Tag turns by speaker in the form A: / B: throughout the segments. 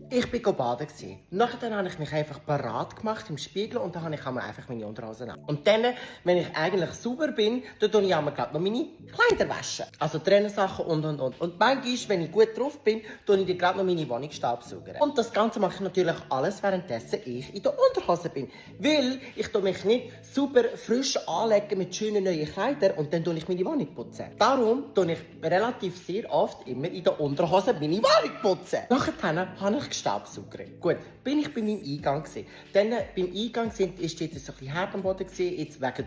A: Ich war baden. Nachher habe ich mich einfach parat gemacht im Spiegel und dann habe ich einfach meine Unterhosen an. Und dann, wenn ich eigentlich sauber bin, dann tue ich noch meine Kleider waschen. Also Trainersachen und. Und manchmal, wenn ich gut drauf bin, tue ich dann gerade noch meine Wohnung staubsaugern. Und das Ganze mache ich natürlich alles, währenddessen ich in der Unterhose bin. Weil ich tue mich nicht super frisch anlegen mit schönen neuen Kleidern und dann tue ich meine Wohnung putzen. Darum tue ich relativ sehr oft immer in der Unterhose meine Wohnung putzen. Nachher habe ich gestaubsaugert. Gut, bin ich bei meinem Eingang gewesen. Dann beim Eingang ist jetzt so ein bisschen Herd am Boden gewesen, jetzt wegen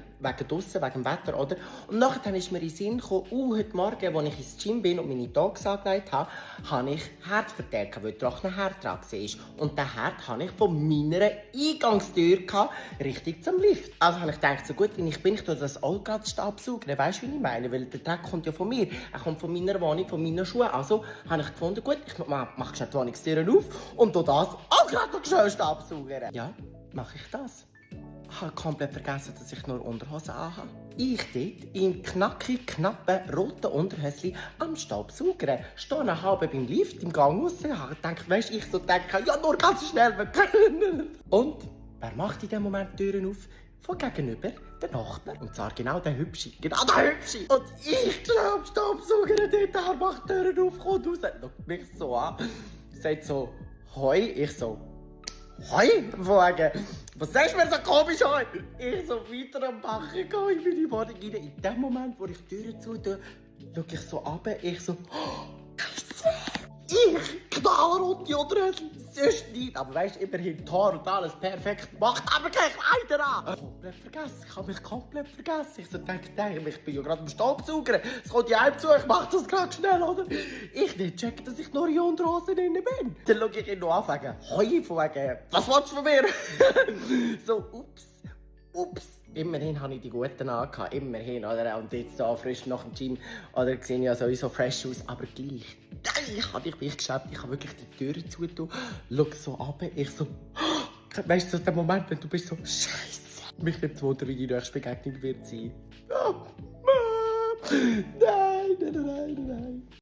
A: draussen, wegen dem Wetter, oder? Und nachher ist mir in den Sinn gekommen, heute Morgen, als ich ins Gym bin und meine Dogs angelegt habe, habe ich Herd verteilt, weil trockener Herd dran war. Und den Herd habe ich von meiner Eingangstür richtig zum Lift. Also habe ich gedacht, so gut wie ich bin, ich tue das auch gerade staubsaugern. Weißt du, wie ich meine? Weil der Dreck kommt ja von mir. Er kommt von meiner Wohnung, von meinen Schuhen. Also habe ich gefunden, gut, ich mache schnell die Wohnungstüren auf und tue das auch gerade noch schnell staubsaugern. Ja, mache ich das. Ich habe komplett vergessen, dass ich nur Unterhosen anhabe. Ich dort im knappen roten Unterhöschen am Staubsaugern. Stehe eine halbe beim Lift im Gang raus. Ich denke, weißt, ich so denke, ja, nur ganz schnell, wir können. Und wer macht in dem Moment die Türen auf? Von gegenüber der Nachbar. Und zwar genau der Hübsche. Genau der Hübsche. Und ich stehe am Staubsaugern dort, er macht die Türen auf, kommt raus. Schaut mich so an. Sagt so, hoi. Ich so, hoi, Wagen. Was sagst du mir so komisch hoi? Ich so weiter am Bachen gehe in meine Wohnung rein. In dem Moment, wo ich die Türen zutue, schaue ich so runter. Ich so, ich knallrote Unterhöschen, sonst nicht. Aber weißt du, immerhin Tor und alles perfekt gemacht, aber keine Kleider an. Komplett vergessen, ich habe mich komplett vergessen. Ich so denke, ich bin ja gerade im Staubsauger. Es kommt ja einem zu, ich mache das gerade schnell, oder? Ich nicht checken, dass ich nur in Unterhosen drin bin. Dann schaue ich ihn noch an, wegen Heu, von wegen, was willst du von mir? So, ups. Immerhin habe ich die guten angehabt, immerhin, oder? Und jetzt so frisch nach dem Gym, oder sehen ja sowieso fresh aus, aber gleich. Nein, ich bin geschafft, ich habe wirklich die Türen zugetan, schau so runter, ich so, weißt du, so der Moment, wenn du bist so, Scheiße. Mich nimmt Wunder, wie die nächste Begegnung wird sein. Oh, nein.